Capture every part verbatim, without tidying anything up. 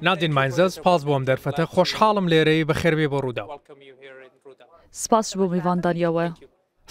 Nadîn Maynzel, spas بۆ ئەم دەرفەتە. خۆشحاڵم لێرەی، بەخێربێی بۆ ڕووداو. سپاس بۆ میواندانیەوە.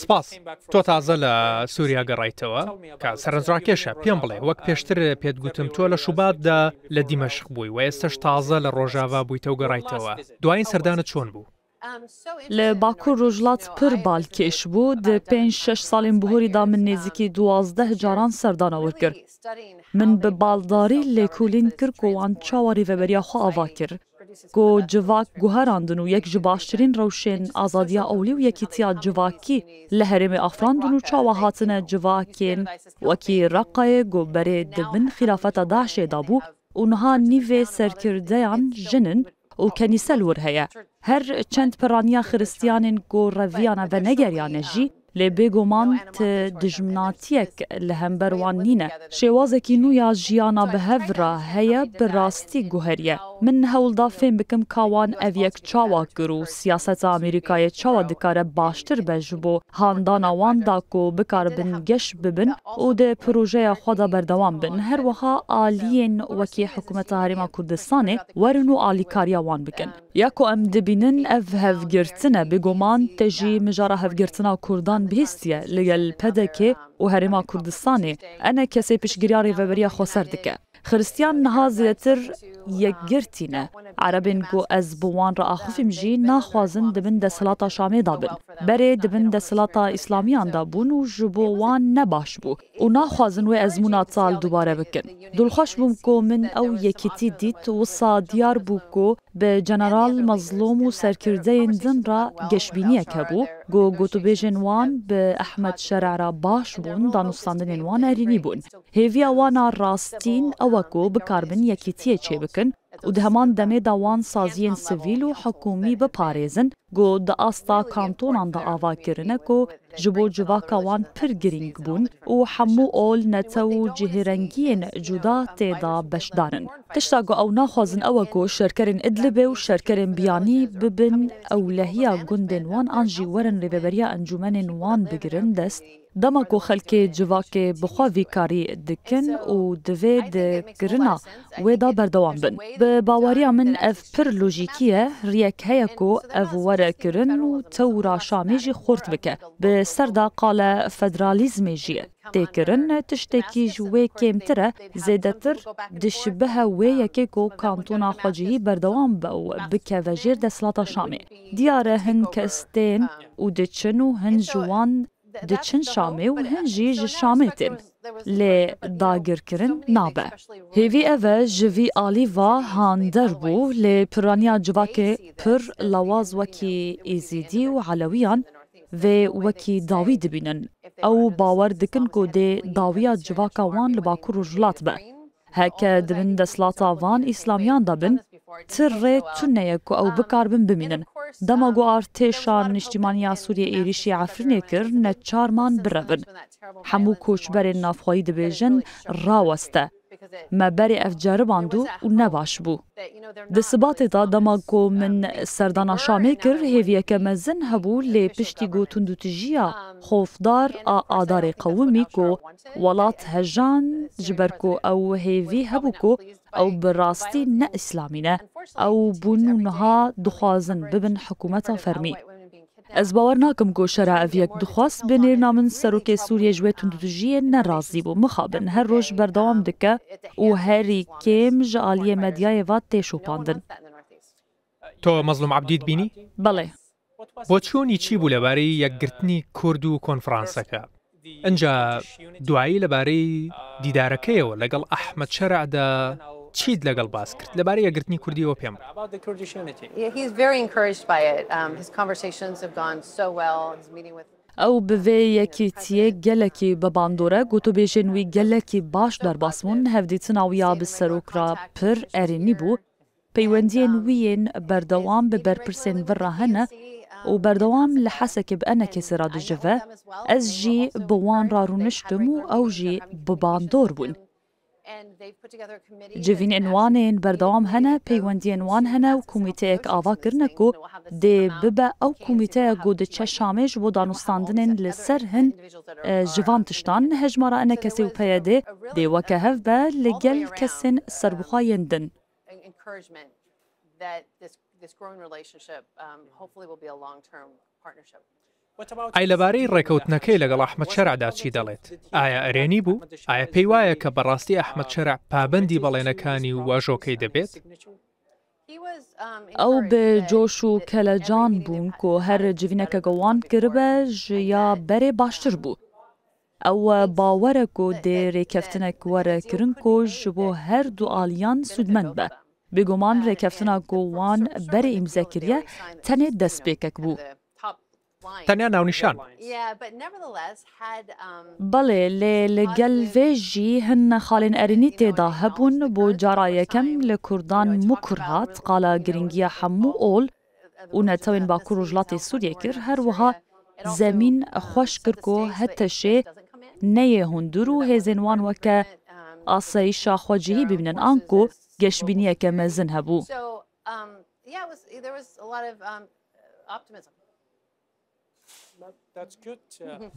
سپاس. تۆ تازە لە سووریا گەڕایتەوە، کە سەرنجڕاکێشە. پێم بڵێ، وەک پێشتر پێت گوتم، تۆ لە شوباتدا لە دیمەشق بووی و ئێستەش تازە لە ڕۆژاوا بوویتە و گەڕایتەوە. دوایین سەردانت چۆن بوو؟ لە باکوور ڕۆژهەڵات پر بالکێش بوو. Di pênc şeş salên bihorî de min nêzîkî duwazdeh caran serdana wir kir. Min bi baldarî lêkolîn kir ku wan çawa rêveberiya xwe ava kir, ku civak guherandin û yek ji baştirîn rewşên azadiya ewlî û yekîtiya civakî li herêmê afirandin û çawa hatine civakên wekî Reqayê ku berê di bin xîlafeta DAIŞê de bû û niha nîvê serkirdeyan jin in û kenîse li wir heye. Her çend piraniya xiristiyanên ku reviyane venegeriyane jî, lê bêguman ti dijminatiyek li hember wan nîne. Şêwazekî nû ya jiyana bi hev re heye, bi rastî guheriye. Min hewl da fêm bikim ka wan ev yek çawa kir û siyaseta Amerîkayê çawa dikare baştir be ji bo handana wan da ku bikaribin geş bibin û di projeya xwe de berdewam bin. Her wiha aliyên wekî Hikûmeta Herêma Kurdistanê werin û alîkariya wan bikin. Ya ku em dibînin ev hevgirtin e, bêguman te jî mijara hevgirtina Kurdan bihîstiye li gel P D K û Herêma Kurdistanê. ENKSê piştgiriya Rêveberiya Xweser dike. Xiristiyan niha zêdetir yekgirtî ne. Erebên ku ez bi wan re axifîm jî naxwazin di bin desthilata Şamê de bin. Berê di bin desthilata Îslamiyan de bûn û ji bo wan ne baş bû û naxwazin wê ezmûna tal dubare bikin. Dilxweş bûm ku min ew yekîtî dît, wisa diyar bû ku bi General Mezlûm û serkirdeyên din re geşbîniyek hebû, ku gotûbêjên wan bi Ehmed Şer'a re baş bûn, danûstandinên wan erênî bûn. Hêviya wan a rastîn ew e ku bikaribin yekîtiyê çêbikin û di heman demê de wan saziyên sivîl û hikûmî biparêzin, ku di asta kantonan de ava kirine ku ji bo civaka wan pir girîng bûn û hemû ol, netew û cihêrengiyên cuda tê de beşdar in. Tişta ku ew naxwazin ew e ku şerkerên Idlibê û şerkerên biyanî bibin ewlehiya gundên wan an jî werin rêveberiya encûmenên wan bigirin dest. Dema ku xelkê civakê bi xwe vî karî dikin û divê di kirina wê de berdewam bin. Bi baweriya min ev pir lojîkî ye, riyek heye ku ev were kirin û tewra Şamê jî xurt bike. Bi ser de qale federalîzmê jî tê kirin, tiştekî ji wê kêmtir e, zêdetir dişibihe wê yekê ku kantona xwecihî berdewam be û bikeve jêr desthilata Şamê. Diyar e hin kes tên û diçin û hin ji wan diçin Şamê û hin jî ji Şamê tên. Lê dagirkirin nabe. Hêvî ev e, ji vî alî ve hander bû, lê piraniya civakê pir lawaz wekî Êzîdî û Elewiyan vê wekî dawî dibînin. Ew bawer dikin ku dê dawiya civaka wan li Bakur Rojhilat be. Heke di bin desthilata van Îslamiyan de bin, ti rê tune ye ku ew bikaribin bimînin. Dema ku artêşa niştîmaniya Sûriyê êrîşî Efrînê kir, neçar man birevin. Hemû koçberên navxweyî dibêjin, raweste. Me berê ev ceriband û nebaş bû. Di Sibatê de dema ku min serdana Şamê kir, hêviyeke mezin hebû, lê piştî ku tundûtijiya xofdar a Adarê qewimî ku welat hejan, ji ber ku ew hêvî hebû ku ew bi rastî ne îslamî ne, ew bûn û niha dixwazin bibin hikûmeta fermî. Ez bawer nakim ku şera ev yek dixwest. Bi nêrîna min serokê Sûriyê ji wê tundûtijiyê ne razî bû. Mixabin her roj berdewam dike û herî kêm ji aliyê medyayê ve tê şopandin. تۆ مەزلوم عەبدی دبینی؟ Belê. بۆ چوونی چی بوو لەبارەی یەکگرتنی کورد و کۆنفرانسەکە؟ ئەنجا دوایی لەبارەی دیدارەکەیەوە لەگەڵ ئەحمەد شەرعدا چیت لەگەڵ باس کرد؟ لەبارەی یەکگرتنی کوردیەوە پێم بڵێ. He's very encouraged by it. Um, his conversations have gone so well. His meeting with ئەو bi vê yekîtiyê gelekî bi bandor e. Gotûbêjên wî gelekî baş derbas bûn. Hevdîtina wî ya bi serok re pir erênî bû. Peywendiyên wî yên berdewam bi berpirsên vir re hene û berdewam li Hesekê bi enekesê re dicive. Ez jî bi wan re rûniştim û ew jî bi bandor bûn. Civînên wan ên berdewam hene, peywendiyên wan hene û komîteyek ava kirine ku dê bibe ew komîteya ku diçe Şamê ji bo danûstandinên li ser hin, e, ji van tiştan. Hejmara enekesê û P Y D dê weke hev be li gel kesên serbixwe yên din. encouragement that this, this growing relationship, um, hopefully will be a long-term partnership. ئەی لەبارەی ڕێکەوتنەکەی لەگەڵ ئەحمەد شەرعدا چی دەڵێت؟ ئایا ئەرێنی بوو؟ ئایا پێی وایە کە بەڕاستی ئەحمەد شەرع پابەندی بەڵێنەکانی و واژۆکەی دەبێت؟ ئەو بە جۆش و کەلەجان بوون کو هەر جڤینەکە گەوان کردبە ژیا بەرێ باشتر بوو. ئەو باوەرە کو دێ رێکەفتنەک وەرە کرن کو ji bo her du aliyan sûdmend be. Bêguman rêkeftina ku wan berê îmze kiriye tenê destpêkek bû. تەنیا ناونیشان. Belê, lê li gel vê jî hin xalên erênî tê de hebûn. Bo cara yekem li Kurdan mukur hat, qala girîngiya hemû ol û netewên Bakur Rojhilatê Sûriyê kir. Her wiha zemîn xweş kir ku HTŞê neyê hundir û hêzên wan weke asayîşa xwecihî bibînin anku geşbîniyeke mezin hebû.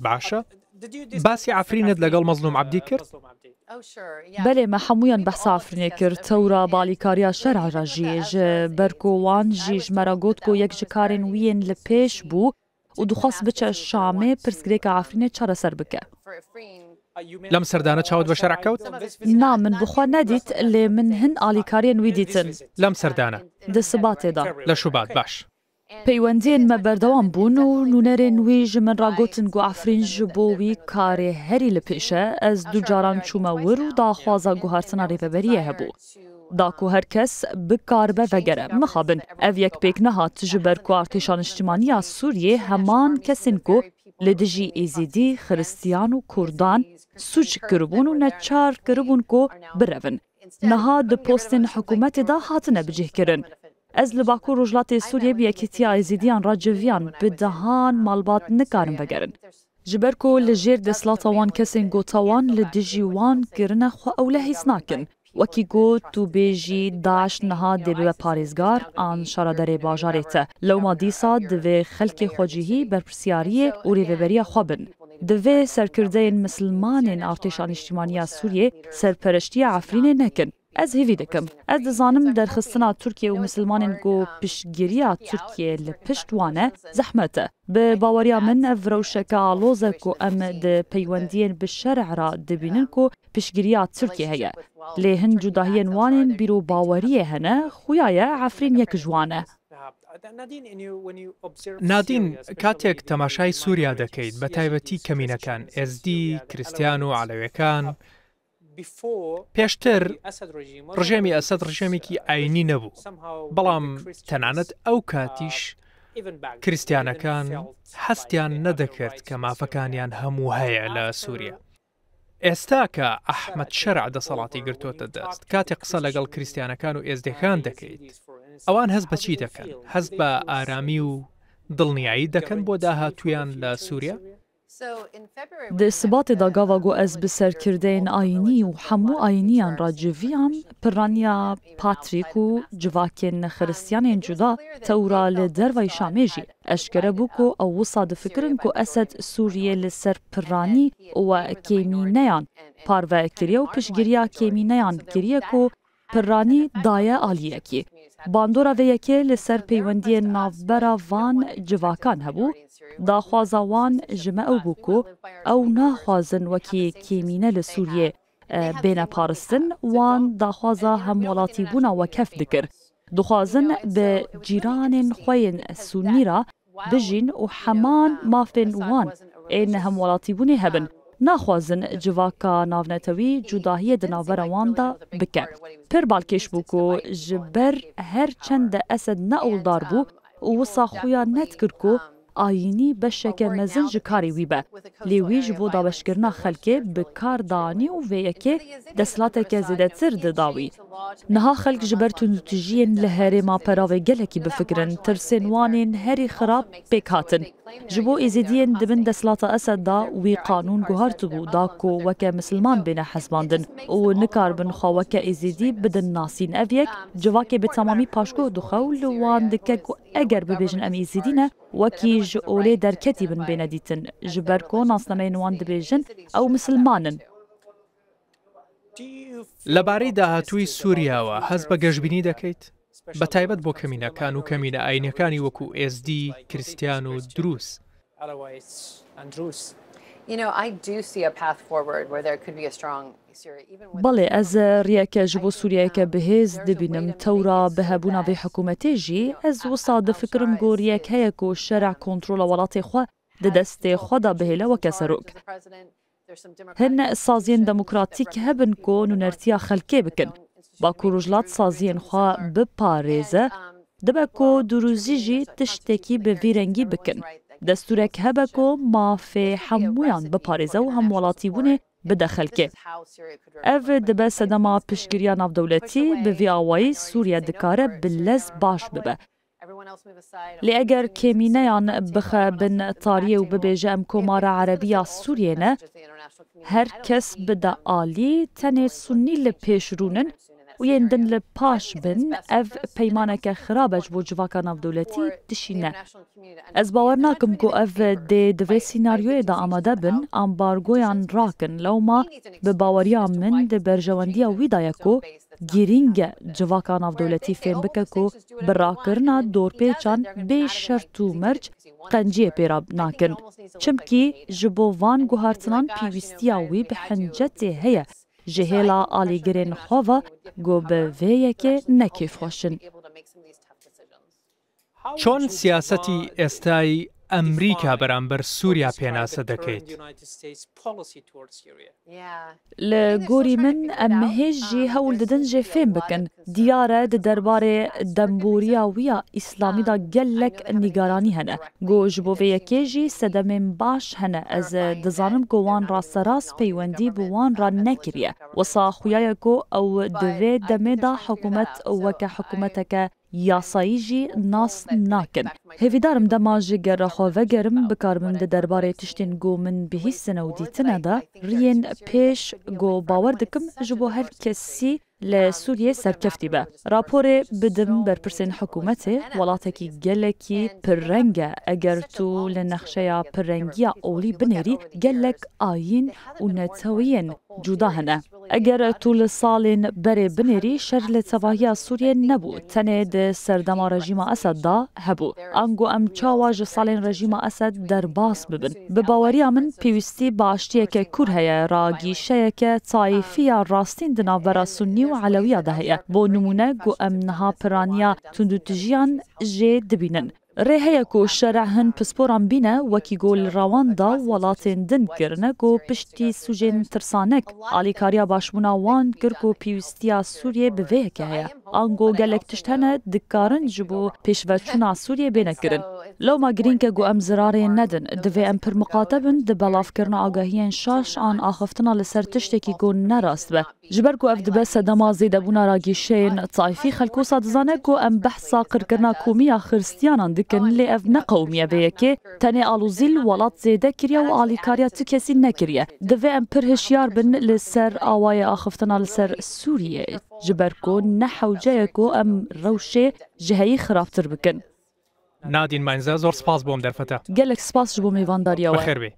باشە. باسی عەفرینت لەگەڵ مەزلوم عەبدی کرد؟ Belê, me hemûyan behsa Efrînê kir, tewra bi alîkariya şer'a re jî. Ji ber ku wan jî ji me re got ku yek ji karên wî yên li pêş bû û dixwest biçe Şamê pirsgirêka Efrînê çareser bike. لەم سەردانە چاوت بە شەرع کەوت؟ Na, min bi xwe nedît, lê min hin alîkariyên wî dîtin. لەم سەردانە. Di Sibatê de. لە شوبات، باش. Peywendiyên me berdewam bûn û nûnerên wî ji min re gotin ku Efrîn ji bo wî karê herî li pêş e. Ez du caran çûme wir û daxwaza guhartina rêveberiyê hebû. Da ku her kes bikaribe vegere. Mixabin, ev yek pêk nehat ji ber ku Artêşa Niştimanî ya Sûriyê heman kesên ku li dijî Êzîdî, Xiristiyan û Kurdan sûc kiribûn û neçar kiribûn ku birevin. Niha di postên hikûmetê de hatine bicihkirin. Ez li Bakur Rojhilatê Sûriyê bi Yekîtiya Êzîdiyan re civiyan, bi dehan malbat nikarin vegerin. Ji ber ku li jêr desthilata wan kesên gota wan li dijî wan kirine xwe ewle hîs nakin. Wekî ku tu bêjî DAIŞ niha dê bibe parêzgar an şaredarê bajarê te. Lewma dîsa divê xelkê xwecihî berpirsiyariyê û rêveberiya xwe bin. Divê serkirdeyên misilmanên Artêşa Niştimanî ya Sûriyê serpereştiya Efrînê nekin. Ez hêvî dikim. Ez dizanim derxistina Tirkiye û misilmanên ku piştgiriya Tirkiye li pişt wan e, zehmet e. Bi baweriya min ev rewşeke aloz e ku em di peywendiyên bi şer'a re dibînin ku piştgiriya Tirkiye heye. Lê hin cudahiyên wan ên bîr û baweriyê hene, xuya ye Efrîn yek ji wan e. نادین، کاتێک تەماشای سووریا دەکەیت، بە تایبەتی کەمینەکان، ئێزدی، کریستیان و عەلەویەکان، پێشتر ڕژێمی ئەسەد ڕژێمێکی ئاینی نەبوو، بەڵام تەنانەت ئەو کاتیش کریستیانەکان حەستیان نەدەکرد کە مافەکانیان هەموو هەیە لە سووریا. ئێستا کە ئەحمەد شەرع دەسەڵاتی گرتووەتە دەست، کاتێک قسە لەگەڵ کریستیانەکان و ئێزدیەکان دەکەیت، ئەوان هەست بە چی دەکەن؟ هەست بە ئارامی و دڵنیایی دەکەن بۆ داهاتوویان لە سووریا؟ Di Sibatê de gava ku ez bi serkirdeyên ayînî û hemû ayîniyan re civiyam, pirraniya Patrîk û civakên xiristiyanên cuda tewra li dervayî Şamê jî eşkere bû ku ew wisa difikirin ku Esed Sûriyê li ser pirranî û kêmîneyan parve kiriye û piştgiriya kêmîneyan kiriye ku pirranî daye aliyekî. Bandora vê yekê li ser peywendiyên navbera van civakan hebû. Daxwaza wan ji me ew bû ku ew naxwazin wekî kêmîne li Sûriyê, e, bêne paristin, wan daxwaza hemwelatîbûna wekhev dikir. Dixwazin bi cîranên xwe yên Sûnî re bijîn û heman mafên wan ên hemwelatîbûnê hebin. Naxwazin civaka navnetewî cudahiyê di navbera wan de bike. Pir balkêş bû ku ji ber her çend de Esed ne oldar bû û wisa xuya nedikir ku ayînî beşeke mezin ji karê wî be. Lê wî ji bo dabeşkirina xelkê bi kar danî û vê yekê desthilateke zêdetir dida wî. Niha xelk ji ber tundûtijiyên li herêma peravê gelekî bifikirin, tirsên wan ên herî xirab pêk hatin. Ji bo Êzidiyên di bin desthilata Esed de wî qanûn guhartibû, da ku weke misilman bêne hesibandin û nikaribin xwe weke Êzidî bidin nasîn. Ev yek civakê bi temamî paşguh dixe û li wan dike ku eger bibêjin em Êzidî ne, wekî ji olê derketî bin bêne dîtin. Ji ber ku nasnameyên wan dibêjin ew misilman in. لەبارەی داهاتووی سووریاوە هەست بە گەشبینی دەکەیت؟ بە تایبەت بۆ کەمینەکان و کەمینە ئاینەکانی وەکو ئێزدی، کریستیان و دروز. You know, I do see a path forward where there could be a strong Syria, even with بەڵێ، ئەز ڕیەکە ji بۆ سووریایەکە بەهێز دەبینم. تەورا بە هەبوونا vê hikûmetê jî ez wisa difikirim ku riyek heye ku şerê kontrola welatê xwe di destê xwe de bihêle weke serok. Hin saziyên demokratîk hebin ku nûnertiya xelkê bikin. Bakur Rojhilat saziyên xwe biparêze, dibe ku Duruzî jî tiştekî bi vî rengî bikin. Destûrek hebe ku mafê hemûyan biparêze û hemwelatîbûnê bide xelkê. Ev dibe sedema piştgiriya navdewletî, bi vî awayî Sûriye dikare bi lez baş bibe. Lê eger kêmîneyan bixe bin tariyê û bibêje em Komara Erebî ya Sûriyê ne, her kes bide alî, tenê Sunnî li pêş rûnin û yên din li paş bin, ev peymaneke xirab e ji bo civaka navdewletî tişî ne. Ez bawer nakim ku ev dê di vê sînaryoyê de amade bin, ambargoyan rakin. Lewma bi baweriya min di berjewendiya wî de ye ku girîng e civaka navdewletî fêm bike ku bi rakirina dorpêçan bê şert û merc qenciyê pê re nakin. Çimkî ji bo van guhartinan pêwîstiya wî bi hincetê heye ji hêla alîgirên xwe ve ku bi vê yekê ne kêfxweş in. چۆن سیاسەتی ئێستای ئەمریکا بەرامبەر سووریا پێناسە دەکەیت؟ Li gorî min em hêj jî hewl didin jê fêm bikin. Diyar e di derbarê demboriya wî ya îslamî de gelek nîgaranî hene. Ku ji bo vê yekê jî sedemên baş hene. Ez dizanim ku wan rasterast peywendî bi wan re nekiriye. Wisa xuya ye ku ew di vê demê de hikûmet weke hikûmeteke yasayî jî nas nakin. Hêvîdar im dema ji gera xwe vegerim, bikaribim di derbarê tiştên ku min bihîstine û dîtine de riyên pêş ku bawer dikim ji bo her kesî li Sûriyê serkeftî be. Raporê bidim berpirsên hikûmetê, welatekî gelekî pirreng e. Eger tu li nexşeya pirrengiya olî binêrî, gelek ayîn û neteweyên cuda hene. Eger tu li salên berê binêrî, şer li tevahiya Sûriyê nebû, tenê di serdema rejîma Esed de hebû. Ango em çawa ji salên rejîma Esed derbas bibin? Bi baweriya min pêwîstî bi aştiyeke kûr heye, ragîşeyeke taîfî ya rastîn di navbera Sunnî û Elewiya de heye. Bo nimûne, ku em niha piraniya tundûtijiyan jê dibînin. Rê heye ku şerê hin pisporan bîne, wekî ku li Rewanda welatên din kirine ku piştî sûcên tirsanek alîkariya başbûna wan kir ku pêwîstiya Sûriyê bi vê yekê heye. Ango gelek tişt hene dikarin ji bo pêşveçûna Sûriyê bêne kirin. Lewma girîng e ku em zirarê nedin. Divê em pir miqate bin di belavkirina agahiyên şaş an axiftina li ser tiştekî ku ne rast be. Ji ber ku ev dibe sedema zêdebûna ragîşeyên taîfî, xelk wisa dizane ku em behsa qirkirina komî ya xiristiyanan dikin, lê ev ne qewimiye vê yekê, tenê alozî li welat zêde kiriye û alîkariya tu kesî nekiriye. Divê em pir hişyar bin li ser awayê axiftina li ser Sûriyê, ji ber ku ne hewce ye ku em rewşê ji heyî xirabtir bikin. Nadîn Maynize, zor spas bom derfete. Gelek spas ji bo mêvandariya we. Bixêr bê.